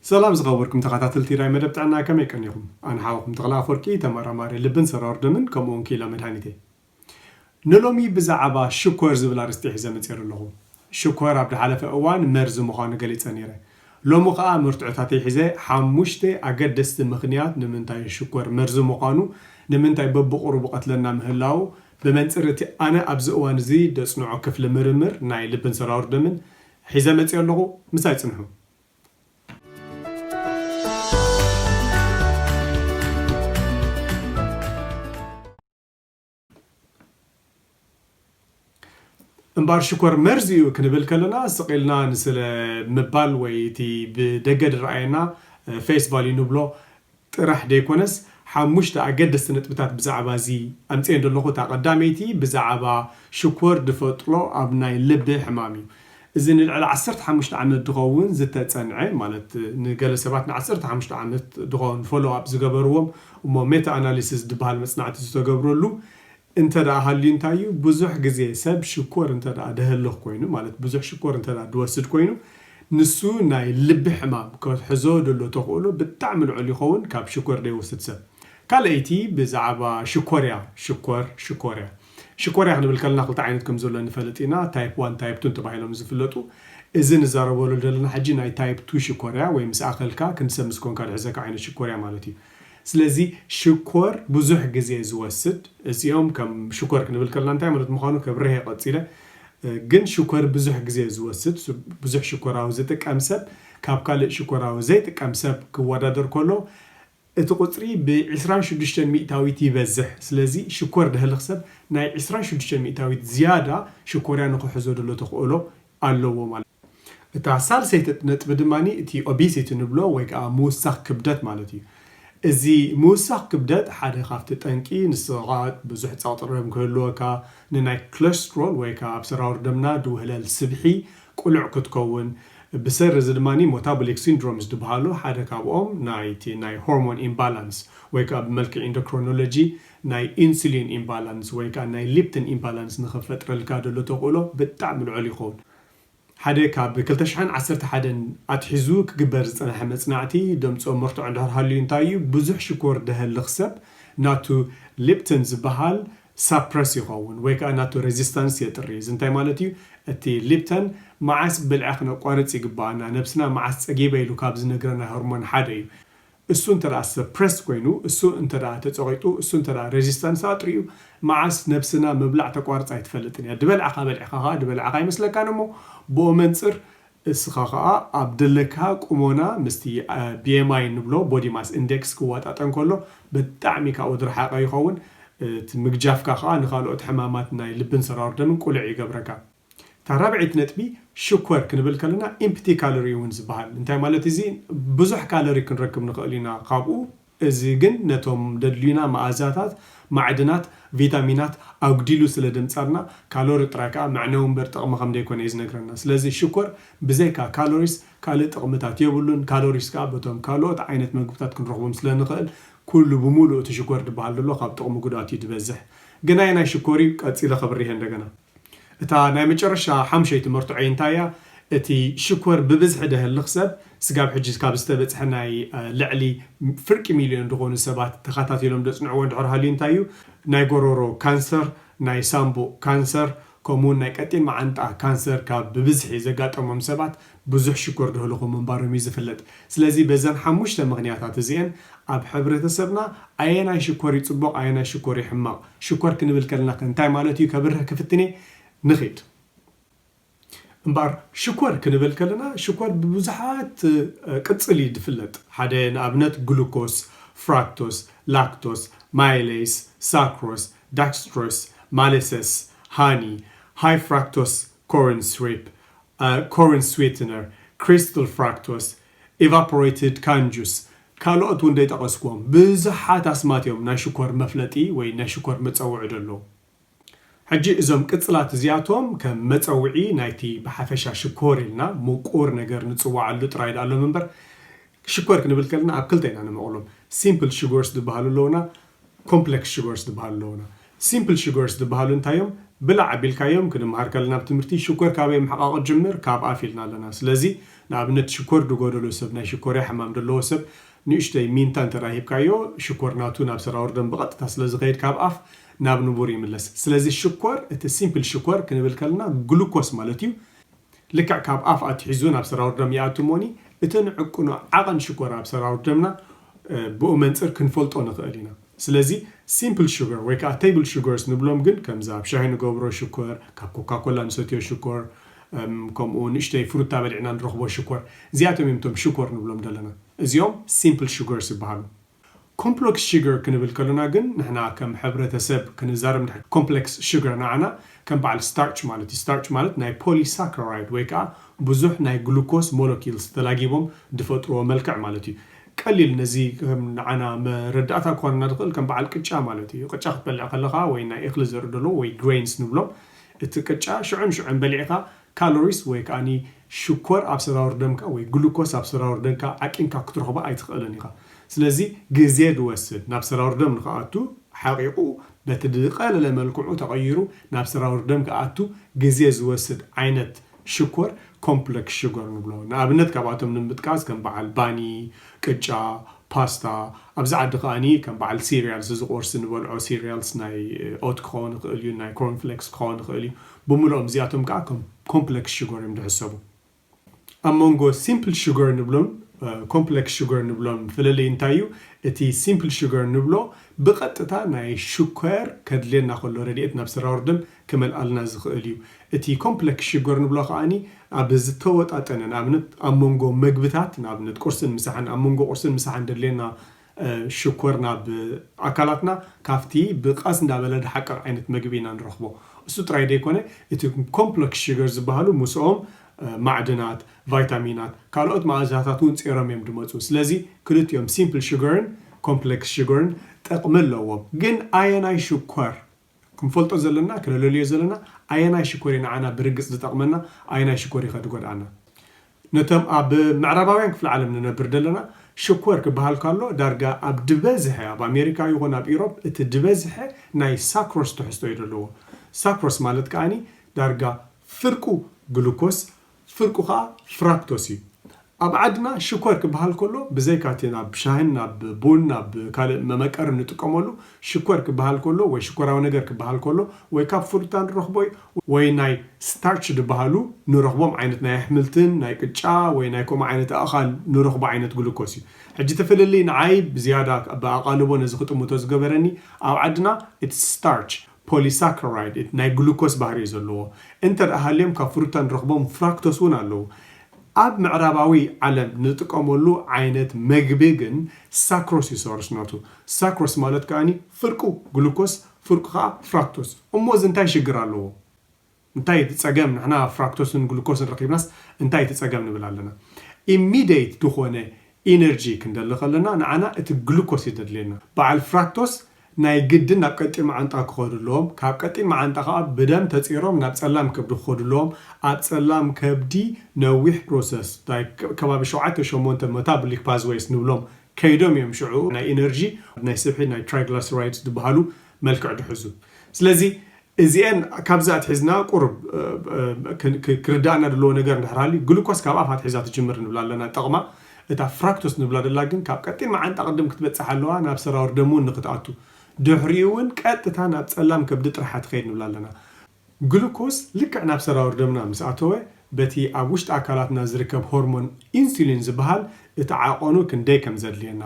ሰላም ዝኸበርኩም ተኸታተልቲ ናይ መደብ ጥዕና፣ ከመይ ቀኒኹም? ኣነ ሓወኹም ተኽለ ኣፈወርቂ፣ ተመራማሪ ልብን ሰራውር ደምን ከምኡውን ክኢላ መድሃኒት እየ። ንሎሚ ብዛዕባ ሽኮር ዝብል ኣርእስቲ ሒዘ መፂአ ኣለኹ። ሽኮር ኣብ ዝሓለፈ እዋን መርዚ ምዃኑ ገሊፀ ነይረ። ሎሚ ኸዓ መርትዖታተይ ሒዘ ሓሙሽተ ኣገደስቲ ምኽንያት ንምንታይ ሽኮር መርዚ ምዃኑ፣ ንምንታይ በብቑሩብ ቀትለና ምህላው፣ ብመንፅር እቲ ኣነ ኣብዚ እዋን እዚ ደፅንዖ ክፍሊ ምርምር ናይ ልብን ሰራውር ደምን ሒዘ መፂአ ኣለኹ። ምሳይ ፅንሑ። እምበኣር ሽኮር መርዚ እዩ ክንብል ከለና ስቕ ኢልና ንስለ ምባል ወይ እቲ ብደገ ዝረኣየና ፌስ ቫልዩ ንብሎ ጥራሕ ዘይኮነስ፣ ሓሙሽተ ኣገደስቲ ነጥብታት ብዛዕባ እዚ ኣምፅኤ እንደለኹ፣ እታ ቀዳመይቲ ብዛዕባ ሽኮር ዝፈጥሮ ኣብ ናይ ልቢ ሕማም እዩ። እዚ ንልዕሊ ዓሰርተ ሓሙሽተ ዓመት ዝኸውን ዝተፀንዐ፣ ማለት ንገለ ሰባት ን ዓሰርተ ሓሙሽተ ዓመት ዝኸውን ፎሎ ኣፕ ዝገበርዎም እሞ ሜታ ኣናሊሲስ ዝበሃል መፅናዕቲ ዝተገብረሉ እንተ ደኣ ሃልዩ እንታይ እዩ? ብዙሕ ግዜ ሰብ ሽኮር እንተ ደኣ ደህልኽ ኮይኑ፣ ማለት ብዙሕ ሽኮር እንተ ደኣ ድወስድ ኮይኑ፣ ንሱ ናይ ልቢ ሕማም ከትሕዞ ደሎ ተኽእሎ ብጣዕሚ ልዑል ይኸውን ካብ ሽኮር ደይወስድ ሰብ። ካልኣይቲ ብዛዕባ ሽኮርያ፣ ሽኮር፣ ሽኮርያ። ሽኮርያ ክንብል ከለና ክልተ ዓይነት ከም ዘሎ ንፈልጥ ኢና፣ ታይፕ ዋን፣ ታይፕ ቱ ተባሂሎም ዝፍለጡ። እዚ ንዛረበሉ ዘለና ሕጂ ናይ ታይፕ ቱ ሽኮርያ ወይ ምስ ኣኸልካ ክንሰብ ምስ ኮንካ ድሕዘካ ዓይነት ሽኮርያ ማለት እዩ። ስለዚ ሽኮር ብዙሕ ግዜ ዝወስድ፣ እዚኦም ከም ሽኮር ክንብል ከለና እንታይ ማለት ምዃኑ ከብርህ እየ ቀጺለ። ግን ሽኮር ብዙሕ ግዜ ዝወስድ፣ ሱ-፣ ብዙሕ ሽኮራዊ ዝጥቀም ሰብ ካብ ካልእ ሽኮራዊ ዘይጥቀም ሰብ ክወዳደር ከሎ፣ እቲ ቁጽሪ ብ ዕስራን ሽዱሽተን ሚእታዊት ይበዝሕ። ስለዚ ሽኮር ደህልኽ ሰብ ናይ ዕስራን ሽዱሽተን ሚእታዊት ዝያዳ ሽኮርያ ንኽሕዞ ደሎ ተኽእሎ ኣለዎ ማለት እዩ። እታ ሳልሰይቲ ነጥቢ ድማ እቲ ኦቤሲቲ ንብሎ ወይ ከዓ ምውሳኽ ክብደት ማለት እዩ። እዚ ምውሳኽ ክብደት ሓደ ካብቲ ጠንቂ ንስኻ ብዙሕ ጸቕጢ ደም ክህልወካ፣ ንናይ ኮለስትሮል ወይ ከዓ ኣብ ሰራውር ደምና ድውህለል ስብሒ ቁሉዕ ክትከውን፣ ብሰሪ እዚ ድማ ሞታቦሊክ ሲንድሮምስ ዝበሃሉ ሓደ ካብኦም ናይቲ ናይ ሆርሞን ኢምባላንስ ወይ ከዓ ብመልክዕ ኢንዶክሮኖሎጂ ናይ ኢንሱሊን ኢምባላንስ ወይ ከዓ ናይ ሊፕትን ኢምባላንስ ንኽፈጥረልካ ደሎ ተኽእሎ ብጣዕሚ ልዑል ይኸውን። ሓደ ካብ ክልተ ሽሕን ዓሰርተ ሓደን ኣትሒዙ ክግበር ዝጸንሐ መጽናዕቲ ደምጽኦ መርትዖ እንድሕር ሃልዩ እንታይ እዩ? ብዙሕ ሽኮር ደህልኽ ሰብ ናቱ ሊፕትን ዝበሃል ሳፕረስ ይኸውን ወይ ከዓ ናቱ ሬዚስታንስ የጥሪ። እዚ እንታይ ማለት እዩ? እቲ ሊፕተን መዓስ ብልዒ ክነቋርጽ ይግባኣና፣ ነብስና መዓስ ጸጊበ ኢሉ ካብ ዝነግረና ሆርሞን ሓደ እዩ። እሱ እንተ ደኣ ሰፕረስ ኮይኑ፣ እሱ እንተ ደኣ ተጸቒጡ፣ እሱ እንተ ደኣ ሬዚስታንስ ኣጥሪኡ፣ መዓስ ነብስና ምብላዕ ተቋርጻ ኣይትፈልጥን እያ። ድበልዕኻ በሊዕኻ ኸኣ ድበልዕኻ ኣይመስለካን እሞ፣ ብኡ መንጽር እስኻ ኸኣ ኣብ ደለካ ቁሞና ምስቲ፣ አ፣ ቢ ኤም ኣይ እንብሎ፣ ቦዲ ማስ ኢንዴክስ ክዋጣጠን ከሎ፣ ብጣዕሚ ካብኡ ዝረሓቐ ይኸውን። እቲ ምግጃፍካ ኸኣ ንኻልኦት ሕማማት ናይ ልብን ሰራውር ደምን ቁልዕ ይገብረካ። እታ ራብዐይቲ ነጥቢ ሽኮር ክንብል ከለና ኢምፕቲ ካሎሪ እውን ዝበሃል። እንታይ ማለት እዚ? ብዙሕ ካሎሪ ክንረክብ ንኽእል ኢና ካብኡ። እዚ ግን ነቶም ደድልዩና መኣዛታት፣ ማዕድናት፣ ቪታሚናት ኣጉዲሉ ስለ ደምጻልና፣ ካሎሪ ጥራይ ከኣ መዕነዊ እምበር ጥቕሚ ከም ዘይኮነ እዩ ዝነግረና። ስለዚ ሽኮር ብዘይካ ካሎሪስ ካልእ ጥቕምታት የብሉን። ካሎሪስ ከኣ በቶም ካልኦት ዓይነት መግብታት ክንረኽቦም ስለ ንኽእል፣ ኩሉ ብምሉእ እቲ ሽኮር ዝበሃል ዘሎ ካብ ጥቕሚ ጉድኣት እዩ ዝበዝሕ። ግን ኣየናይ ሽኮር እዩ? ቀጺለ ከብርህ እንደገና። እታ ናይ መጨረሻ ሓምሸይቲ መርትዖ እንታይ እያ? እቲ ሽኮር ብብዝሒ ደህልኽ ሰብ፣ ስጋብ ሕጂ ካብ ዝተበጽሐ ናይ፣ እ፣ ልዕሊ ፍርቂ ሚልዮን ዝኾኑ ሰባት ተኸታቲሎም ደጽንዕዎ እንድሕር ሃልዩ እንታይ እዩ? ናይ ጎሮሮ ካንሰር፣ ናይ ሳምቡእ ካንሰር፣ ከምኡውን ናይ ቀጢን መዓንጣ ካንሰር ካብ ብብዝሒ ዘጋጠሞም ሰባት ብዙሕ ሽኮር ደህልኹ ምንባሮም እዩ ዝፍለጥ። ስለዚ በዘን ሓሙሽተ ምኽንያታት እዚኤን ኣብ ሕብረተሰብና ኣየናይ ሽኮር እዩ ጽቡቕ፣ ኣየናይ ሽኮር እዩ ሕማቕ? ሽኮር ክንብል ከለና ከ እንታይ ማለት እዩ? ከብርህ ክፍትን እየ። ንኺድ። እምበኣር ሽኮር ክንብል ከለና ሽኮር ብብዙሓት፣ እ፣ ቅጽል እዩ ዝፍለጥ። ሓደ ንኣብነት ግሉኮስ፣ ፍራክቶስ፣ ላክቶስ፣ ማይሌስ፣ ሳክሮስ፣ ዳክስትሮስ፣ ማሌሰስ፣ ሃኒ፣ ሃይ ፍራክቶስ ኮርን ስሪፕ፣ እ፣ ኮርን ስዊትነር፣ ክሪስታል ፍራክቶስ፣ ኢቫፖሬትድ ካን ጁስ፣ ካልኦት እውን ዘይጠቐስኩዎም ብዙሓት ኣስማት እዮም ናይ ሽኮር መፍለጢ ወይ ናይ ሽኮር መጸውዒ ዘለዉ። ሕጂ እዞም ቅጽላት እዚኣቶም ከም መጸውዒ ናይቲ ብሓፈሻ ሽኮር ኢልና ምቁር ነገር ንጽውዓሉ ጥራይ ደኣ ኣሎም እምበር፣ ሽኮር ክንብል ከለና ኣብ ክልተ ኢና ንመቕሎም። ሲምፕል ሽጎርስ ዝበሃሉ ኣለዉና፣ ኮምፕሌክስ ሽጎርስ ዝበሃሉ ኣለዉና። ሲምፕል ሽጎርስ ዝበሃሉ እንታይ እዮም? ብላዕ ኣቢልካዮም ክንምሃር ከለና ኣብ ትምህርቲ ሽኮር ካበይ ምሕቃቕ ጅምር ካብ ኣፍ ኢልና ኣለና። ስለዚ ንኣብነት ሽኮር ዝጎደሎ ሰብ፣ ናይ ሽኮርያ ሕማም ዘለዎ ሰብ ንእሽተይ ሚንታ እንተ ሂብካዮ ሽኮር ናቱ ናብ ሰራውር ደም ብቐጥታ ስለ ዝኸይድ ካብ ኣፍ ናብ ንቡር ይምለስ። ስለዚ ሽኮር እቲ ሲምፕል ሽኮር ክንብል ከለና ግሉኮስ ማለት እዩ። ልክዕ ካብ ኣፍ ኣትሒዙ ናብ ሰራውር ደም ይኣቱ እሞኒ እቲ ንዕቅኖ ዓቐን ሽኮር ኣብ ሰራውር ደምና ብኡ መንፅር ክንፈልጦ ንኽእል ኢና። ስለዚ ሲምፕል ሹገር ወይ ከዓ ቴብል ሹገርስ ንብሎም ግን ከምዚ ኣብ ሻሂ ንገብሮ ሽኮር፣ ካብ ኮካኮላ ንሰትዮ ሽኮር፣ ከምኡ ንእሽተይ ፍሩታ በሊዕና ንረኽቦ ሽኮር፣ እዚኣቶም እዮም እቶም ሽኮር ንብሎም ዘለና። እዚኦም ሲምፕል ሹገርስ ይበሃሉ። ኮምፕለክስ ሽገር ክንብል ከለና ግን ንሕና ከም ሕብረተሰብ ክንዛረብ እንድሕር ኮምፕለክስ ሽገር ንዓና ከም በዓል ስታርች ማለት እዩ። ስታርች ማለት ናይ ፖሊሳካራይድ ወይ ከዓ ብዙሕ ናይ ግሉኮስ ሞለኪልስ ተላጊቦም ዝፈጥርዎ መልክዕ ማለት እዩ። ቀሊል ነዚ ከም ንዓና መረዳእታ ክኾንና ዝኽእል ከም በዓል ቅጫ ማለት እዩ። ቅጫ ክትበልዕ ከለኻ ወይ ናይ እኽሊ ዘርኢ ደሎ ወይ ግሬንስ ንብሎም እቲ ቅጫ ሽዑን ሽዑን በሊዕኻ ካሎሪስ ወይ ከዓኒ ሽኮር ኣብ ሰራውር ደምካ ወይ ግሉኮስ ኣብ ሰራውር ደምካ ዓቂንካ ክትረኽቦ ኣይትኽእልን ኢኻ። ስለዚ ግዜ ዝወስድ ናብ ሰራውር ደም ንክኣቱ ሓቂቑ በቲ ዝቐለለ መልክዑ ተቐይሩ ናብ ሰራውር ደም ክኣቱ ግዜ ዝወስድ ዓይነት ሽኮር ኮምፕለክስ ሽገር ንብሎ። ንኣብነት ካብኣቶም ንምጥቃስ ከም በዓል ባኒ፣ ቅጫ፣ ፓስታ፣ ኣብዚ ዓዲ ከኣኒ ከም በዓል ሲሪያልስ እዚ ቁርሲ ንበልዖ ሲሪያልስ ናይ ኦት ክኸውን ይኽእል እዩ፣ ናይ ኮርንፍሌክስ ክኸውን ይኽእል እዩ። ብምልኦም እዚኣቶም ከዓ ከም ኮምፕለክስ ሽገር እዮም ዝሕሰቡ። ኣብ መንጎ ሲምፕል ሽገር ንብሎም ኮምፕለክስ ሽገር ንብሎም ፍልልይ እንታይ እዩ? እቲ ሲምፕል ሽገር ንብሎ ብቐጥታ ናይ ሽኮር ከድልየና ከሎ ረድኤት ናብ ሰራውር ደም ክመልኣልና ዝኽእል እዩ። እቲ ኮምፕለክስ ሽገር ንብሎ ከዓኒ ኣብ ዝተወጣጠነ ንኣብነት ኣብ መንጎ መግብታት ንኣብነት ቁርስን ምሳሕን ኣብ መንጎ ቁርስን ምሳሕን ደድልየና ሽኮር ናብ ኣካላትና ካብቲ ብቐስ እንዳበለ ዝሓቅር ዓይነት መግቢ ኢና ንረኽቦ። እሱ ጥራይ ዘይኮነ እቲ ኮምፕለክስ ሽገር ዝበሃሉ ምስኦም ማዕድናት፣ ቫይታሚናት፣ ካልኦት መኣዛታት እውን ፂሮም እዮም ድመፁ። ስለዚ ክልቲኦም ሲምፕል ሽገርን ኮምፕለክስ ሽገርን ጠቕሚ ኣለዎም። ግን ኣየናይ ሽኮር ክንፈልጦ ዘለና ክነለልዮ ዘለና ኣየናይ ሽኮር እዩ ንዓና ብርግፅ ዝጠቕመና ኣየናይ ሽኮር እዩ ከድጎድኣና? ነቶም ኣብ ምዕራባውያን ክፍለ ዓለም ንነብር ዘለና ሽኮር ክበሃል ካሎ ዳርጋ ኣብ ድበዝሐ ኣብ ኣሜሪካ ይኹን ኣብ ኢሮብ እቲ ድበዝሐ ናይ ሳክሮስ ትሕዝቶ እዩ ዘለዎ። ሳክሮስ ማለት ከዓኒ ዳርጋ ፍርቁ ግሉኮስ ፍርቁ ከዓ ፍራክቶስ እዩ። ኣብ ዓድና ሽኮር ክበሃል ከሎ ብዘይካ እቲ ናብ ሻሂን ናብ ቡን ናብ ካልእ መመቀሪ ንጥቀመሉ ሽኮር ክበሃል ከሎ ወይ ሽኮራዊ ነገር ክበሃል ከሎ ወይ ካብ ፍሩታ ንረኽቦ ወይ ናይ ስታርች ዝበሃሉ ንረኽቦም ዓይነት ናይ ኣሕምልትን ናይ ቅጫ ወይ ናይ ከምኡ ዓይነት ኣእኻል ንረኽቦ ዓይነት ግሉኮስ እዩ። ሕጂ ተፈለለይ ንዓይ ብዝያዳ ብኣቓልቦ ነዚ ክጥምቶ ዝገበረኒ ኣብ ዓድና እቲ ስታርች ፖሊሳካራይድ ናይ ግሉኮስ ባህሪ እዩ ዘለዎ። እንተ ደኣ ሃልዮም ካብ ፍሩታ ንረኽቦም ፍራክቶስ እውን ኣለዉ። ኣብ ምዕራባዊ ዓለም ንጥቀመሉ ዓይነት መግቢ ግን ሳክሮስ እዩ ሶርስነቱ። ሳክሮስ ማለት ከኣኒ ፍርቁ ግሉኮስ ፍርቁ ከዓ ፍራክቶስ። እሞ እዚ እንታይ ሽግር ኣለዎ? እንታይ እቲ ጸገም ንሕና ፍራክቶስን ግሉኮስን ረኺብናስ እንታይ እቲ ጸገም ንብል ኣለና? ኢሚዲየት ዝኾነ ኢነርጂ ክንደሊ ከለና ንዓና እቲ ግሉኮስ እዩ ዘድልየና። በዓል ፍራክቶስ ናይ ግድን ናብ ቀጢን መዓንጣ ክኸዱ ኣለዎም። ካብ ቀጢን መዓንጣ ከዓ ብደም ተፂሮም ናብ ፀላም ከብዲ ክኸዱ ኣለዎም። ኣብ ፀላም ከብዲ ነዊሕ ፕሮሰስ ከባቢ ሸውዓተ ሸሞንተ መታቦሊክ ፓዝወይስ ንብሎም ከይዶም እዮም ሽዑ ናይ ኢነርጂ ናይ ስብሒ ናይ ትራይግላሰራይድስ ዝበሃሉ መልክዕ ድሕዙ። ስለዚ እዚአን ካብዚ ኣትሒዝና ቁሩብ ክርዳእና ዘለዎ ነገር እንድሕር ሃልዩ ግሉኮስ ካብ ኣፍ ኣትሒዛ ትጅምር ንብላ ኣለና ጠቕማ። እታ ፍራክቶስ ንብላ ደላ ግን ካብ ቀጢን መዓንጣ ቅድም ክትበፅሕ ኣለዋ ናብ ሰራውር ደም እውን ንክትኣቱ ድሕሪኡ እውን ቀጥታ ናብ ፀላም ከብዲ ጥራሓ ትኸይድ ንብላ ኣለና። ግሉኮስ ልክዕ ናብ ሰራውር ደምና ምስ ኣተወ በቲ ኣብ ውሽጢ ኣካላትና ዝርከብ ሆርሞን ኢንሱሊን ዝበሃል እቲ ዓቐኑ ክንደይ ከም ዘድልየና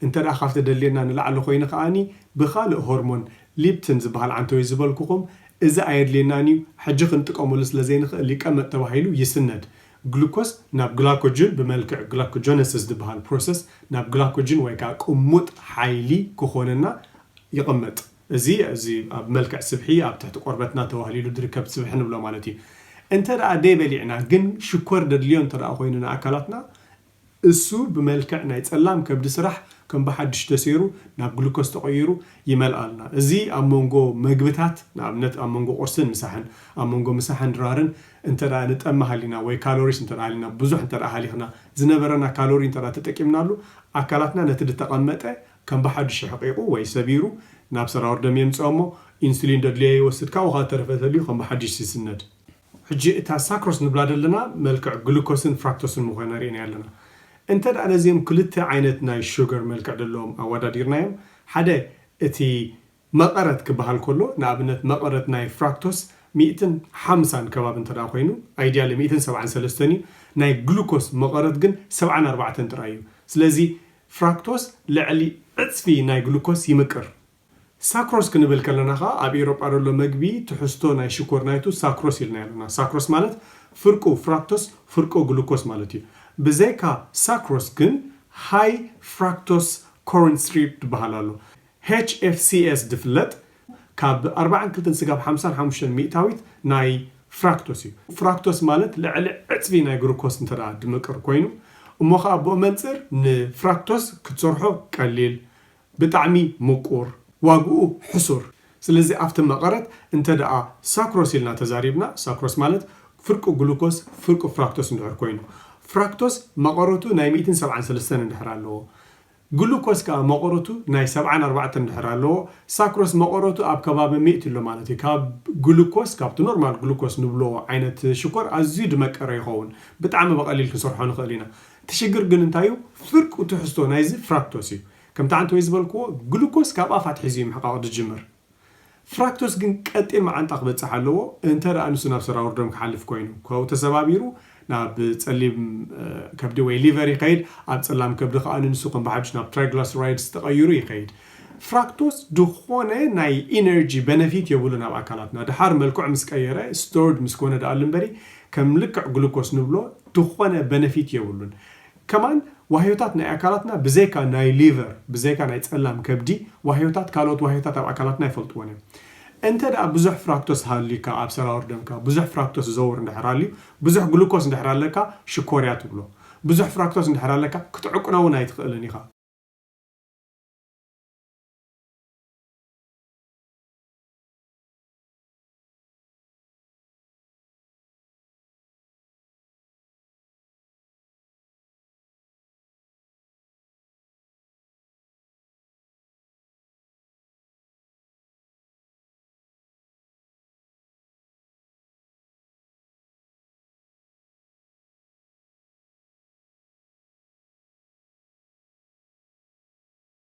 እንተ ደኣ ካብቲ ደልየና ንላዕሊ ኮይኑ ከኣኒ ብኻልእ ሆርሞን ሊፕትን ዝበሃል ዓንተወይ ዝበልኩኹም እዚ ኣየድልየናን እዩ ሕጂ ክንጥቀመሉ ስለ ዘይንኽእል ይቀመጥ ተባሂሉ ይስነድ። ግሉኮስ ናብ ግላኮጅን ብመልክዕ ግላኮጆነሲስ ዝበሃል ፕሮሰስ ናብ ግላኮጅን ወይ ከዓ ቅሙጥ ሓይሊ ክኾነና ይቕመጥ። እዚ እዚ ኣብ መልክዕ ስብሒ ኣብ ትሕቲ ቆርበትና ተዋህሊሉ ዝርከብ ስብሒ ንብሎ ማለት እዩ። እንተ ደኣ ደይበሊዕና ግን ሽኮር ደድልዮ እንተ ደኣ ኮይኑ ንኣካላትና እሱ ብመልክዕ ናይ ጸላም ከብዲ ስራሕ ከም ብሓድሽ ተሰይሩ ናብ ግሉኮስ ተቐይሩ ይመልኣልና። እዚ ኣብ መንጎ መግብታት ንኣብነት ኣብ መንጎ ቁርስን ምሳሕን ኣብ መንጎ ምሳሕን ድራርን እንተ ደኣ ንጠሚ ሃሊና ወይ ካሎሪስ እንተ ደኣ ሃሊና ብዙሕ እንተ ደኣ ሃሊኽና ዝነበረና ካሎሪ እንተ ደኣ ተጠቂምናሉ ኣካላትና ነቲ ዝተቐመጠ ከም ብሓድሽ ሕቂቑ ወይ ሰቢሩ ናብ ሰራውር ደም የምፅኦ እሞ ኢንሱሊን ደድልዮ ይወስድ፣ ካብኡ ከዓ ተረፈ ተልዩ ከም ብሓድሽ ይስነድ። ሕጂ እታ ሳክሮስ ንብላ ዘለና መልክዕ ግሉኮስን ፍራክቶስን ምዃና ርኢና ኣለና። እንተ ደኣ ነዚኦም ክልተ ዓይነት ናይ ሹገር መልክዕ ዘለዎም ኣወዳዲርናዮም፣ ሓደ እቲ መቐረት ክበሃል ከሎ፣ ንኣብነት መቐረት ናይ ፍራክቶስ ሚእትን ሓምሳን ከባቢ እንተ ደኣ ኮይኑ፣ ኣይዲያሊ ሚእትን ሰብዓን ሰለስተን እዩ። ናይ ግሉኮስ መቐረት ግን ሰብዓን ኣርባዕተን ጥራይ እዩ። ስለዚ ፍራክቶስ ልዕሊ ዕፅፊ ናይ ግሉኮስ ይምቅር። ሳክሮስ ክንብል ከለና ኸዓ ኣብ ኤውሮጳ ዘሎ መግቢ ትሕዝቶ ናይ ሽኮር ናይቱ ሳክሮስ ኢልና ኣለና። ሳክሮስ ማለት ፍርቁ ፍራክቶስ ፍርቁ ግሉኮስ ማለት እዩ። ብዘይካ ሳክሮስ ግን ሃይ ፍራክቶስ ኮርን ሲረፕ ዝበሃል ኣሎ። ኤች ኤፍ ሲ ኤስ ዝፍለጥ ካብ ኣርባዓን ክልተን ስጋብ ሓምሳን ሓሙሽተን ሚእታዊት ናይ ፍራክቶስ እዩ። ፍራክቶስ ማለት ልዕሊ ዕፅፊ ናይ ግሉኮስ እንተ ደኣ ድምቅር ኮይኑ እሞ ኸዓ ብኡ መንፅር ንፍራክቶስ ክትሰርሖ ቀሊል፣ ብጣዕሚ ምቁር፣ ዋግኡ ሕሱር። ስለዚ ኣብቲ መቐረት እንተ ደኣ ሳክሮስ ኢልና ተዛሪብና፣ ሳክሮስ ማለት ፍርቂ ግሉኮስ ፍርቂ ፍራክቶስ እንድሕር ኮይኑ፣ ፍራክቶስ መቐረቱ ናይ ሚእትን ሰብዓን ሰለስተን እንድሕር ኣለዎ፣ ግሉኮስ ከኣ መቐረቱ ናይ ሰብዓን ኣርባዕተን እንድሕር ኣለዎ፣ ሳክሮስ መቐረቱ ኣብ ከባቢ ሚእቲ ኣሎ ማለት እዩ። ካብ ግሉኮስ፣ ካብቲ ኖርማል ግሉኮስ ንብሎ ዓይነት ሽኮር ኣዝዩ ድመቀረ ይኸውን። ብጣዕሚ ብቐሊል ክንሰርሖ ንኽእል ኢና። እቲ ሽግር ግን እንታይ እዩ? ፍርቂ ትሕዝቶ ናይዚ ፍራክቶስ እዩ። ከምቲ ዓንተወይ ዝበልክዎ፣ ግሉኮስ ካብ ኣፍ ኣትሒዙ እዩ ምሕቃቕ ዝጅምር። ፍራክቶስ ግን ቀጢን መዓንጣ ክበጽሕ ኣለዎ፣ እንተ ደኣ ንሱ ናብ ሰራውር ደም ክሓልፍ ኮይኑ። ካብኡ ተሰባቢሩ ናብ ጸሊም፣ እ፣ ከብዲ ወይ ሊቨር ይኸይድ፣ ኣብ ጸላም ከብዲ ከኣ ንሱ ከም ብሓድሽ ናብ ትራይግላሰራይድስ ተቐይሩ ይኸይድ። ፍራክቶስ ዝኾነ ናይ ኢነርጂ በነፊት የብሉን ኣብ ኣካላትና። ድሓር መልክዑ ምስ ቀየረ፣ ስቶርድ ምስ ኮነ ደኣ እምበሪ፣ ከም ልክዕ ግሉኮስ ንብሎ ዝኾነ በነፊት የብሉን። ከማን ዋህዮታት ናይ ኣካላትና ብዘይካ ናይ ሊቨር፣ ብዘይካ ናይ ጸላም ከብዲ፣ ዋህዮታት፣ ካልኦት ዋህዮታት ኣብ ኣካላትና ኣይፈልጥዎን እዮም። እንተ ደኣ ብዙሕ ፍራክቶስ ሃልዩካ ኣብ ሰራውር ደምካ፣ ብዙሕ ፍራክቶስ ዘውር እንድሕር ሃልዩ፣ ብዙሕ ግሉኮስ እንድሕር ኣለካ፣ ሽኮርያ ትብሎ። ብዙሕ ፍራክቶስ እንድሕር ኣለካ፣ ክትዕቅኖ እውን ኣይትኽእልን ኢኻ።